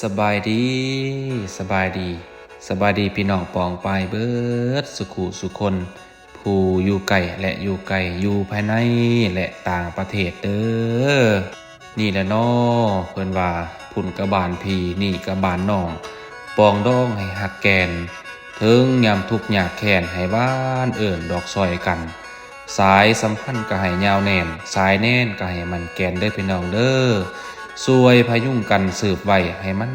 ສະບາຍດີ ສະບາຍດີ ສະບາຍດີພີ່ນ້ອງປ້ອງປາຍເບິດສຸຂູສຸຄົນ ຜູ້ຢູ່ໃກ້ ແລະ ຢູ່ໄກ ຢູ່ພາຍໃນ ແລະ ຕ່າງປະເທດເດີ. ນີ້ແຫຼະເນາະ ເພິ່ນວ່າ ພຸ້ນກະບ້ານພີ່ ນີ້ກະບ້ານນ້ອງ ປອງດອງໃຫ້ຮັກແກ່ນ ເຖິງຍາມທຸກຍາກແຄ້ນ ໃຫ້ຫວານເອີ້ນດອກຊ່ອຍກັນ ສາຍສຳພັນກະໃຫ້ຍາວແໜ້ນ ສາຍແໜ້ນກະໃຫ້ໝັ້ນແກ່ນເດີພີ່ນ້ອງເດີ ຊ່ວຍພະຍຸງກັນສືບໄວ້ ໃຫ້ມັນ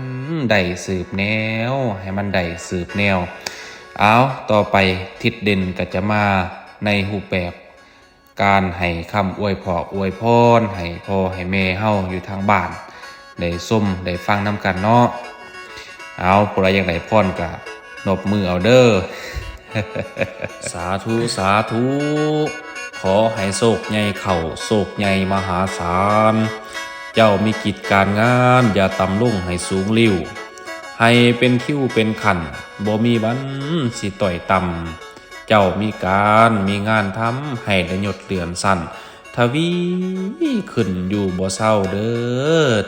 ໄດ້ສືບແນວ ໃຫ້ມັນໄດ້ສືບແນວ. ເອົາ ຕໍ່ໄປທິດເດັ່ນກະຈະມາໃນຮູບແບບ ການໃຫ້ຄຳອວຍພອກອວຍພອນໃຫ້ພໍ່ໃຫ້ແມ່ເຮົາຢູ່ທາງບ້ານ ໄດ້ຊົມໄດ້ຟັງນຳກັນເນາະ. ເອົາ ຜູ້ໃດຢາກໄດ້ພອນກະນົບມືເອົາເດີ. ສາທຸ ສາທຸ ຂໍໃຫ້ໂຊກໃຫຍ່ເຂົ້າ ໂຊກໃຫຍ່ມະຫາສານ ເຈົ້າມີກິດການງານ ຢ່າຕ່ຳລົງໃຫ້ສູງລິ້ວ ໃຫ້ເປັນຄິວເປັນຂັ້ນ ບໍ່ມີວັນຊິຕ້ອຍຕ່ຳ ເຈົ້າມີການມີງານທຳ ໃຫ້ໄດ້ຍົດເລື່ອນຊັ້ນ ທະວີຂຶ້ນຢູ່ບໍ່ເຊົາເດີ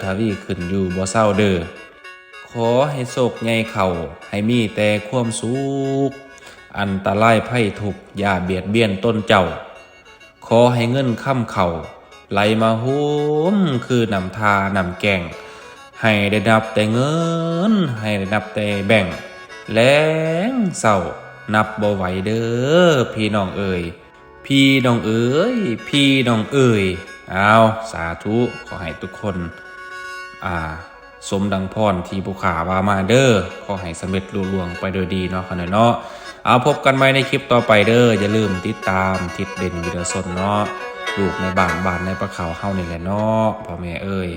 ທະວີຂຶ້ນຢູ່ບໍ່ເຊົາເດີ. ຂໍໃຫ້ໂຊກໃຫຍ່ເຂົ້າ ໃຫ້ມີແຕ່ຄວາມສຸກ ອັນຕະລາຍໄພທຸກ ຢ່າບຽດບຽນຕົນເຈົ້າ. ຂໍໃຫ້ເງິນຄຳເຂົ້າ ໄຫຼມາໂຮມຄືນ້ຳທ່ານ້ຳແກ້ງ ໃຫ້ໄດ້ນັບແຕ່ເງິນ ໃຫ້ໄດ້ນັບແຕ່ແບັງ ແລງເຊົ້ານັບບໍ່ໄຫວເດີ ພີ່ນ້ອງເອີຍ ພີ່ນ້ອງເອີຍ ພີ່ນ້ອງເອີຍ. ເອົາ ສາທຸ ຂໍໃຫ້ທຸກຄົນ ອ່າ ສົມດັ່ງພອນທີ່ຜູ້ຂ້າວ່າມາເດີ ຂໍໃຫ້ສຳເລັດລຸລ່ວງໄປໂດຍດີເນາະ ຂ້ານ້ອຍເນາະ. ເອົາ ພົບກັນໃໝ່ໃນຄລິບຕໍ່ໄປເດີ ຢ່າລືມຕິດຕາມທິດເດັ່ນວິລະຊົນເນາະ ລູກໃນບ້ານ ບ້ານໃນປາເຂົ້າເຮົານີ້ແຫຼະເນາະ ພໍ່ແມ່ເອີຍ.